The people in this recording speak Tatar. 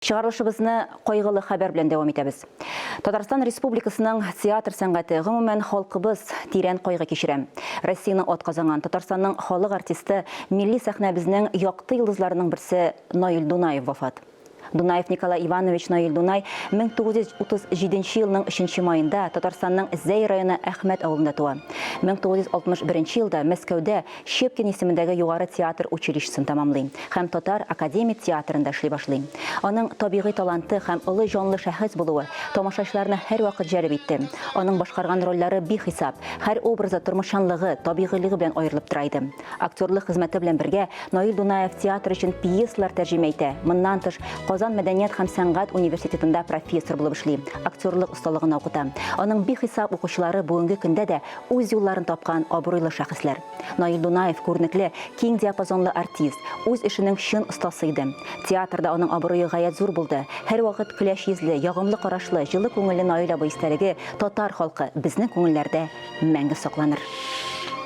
Чыгарылышыбызны кайгылы хәбәр белән дәвам итәбез. Татарстан Республикасының театр сәнгате, гомумән, халкыбыз тирән кайгы кичерә. Россиянең атказанган, Татарстанның халык артисты, милли сәхнәбезнең якты йолдызларының берсе Наил Дунаев вафат. Дунаев Николай Иванович Наил Дунай 1937 елның 3 маенда Татарстанның Зәй районы Әхмәт авылында туа. 1961 елда Мәскәүдә Щепкин исемендәге югары театр училищесын тәмамлый һәм Татар академик театрында эшли башлый. Аның табигый таланты һәм олы җанлы шәхес булуы тамашачыларны һәрвакыт җәлеп итте. Аның башкарган рольләре бихисап, һәр образы тормышчанлыгы, табигыйлыгы белән аерылып тора иде. Актерлык хезмәте белән бергә Наил Дунаев театр өчен пьесалар тәрҗемә итә, моннан тыш, Казан мәдәният һәм сәнгать университетында профессор булып эшли, актерлык осталыгына укыта. Аның бихисап укучылары бүгенге көндә дә үз юлларын тапкан абруйлы шәхесләр. Наил Дунаев, күренекле, киң диапазонлы артист, үз эшенең чын остасы иде. Театрда аның абруе гаять зур булды. Һәрвакыт көләч йөзле, ягымлы карашлы, җылы күңелле Наил абый истәлеге татар халкы, безнең күңелләрдә мәңге сакланыр.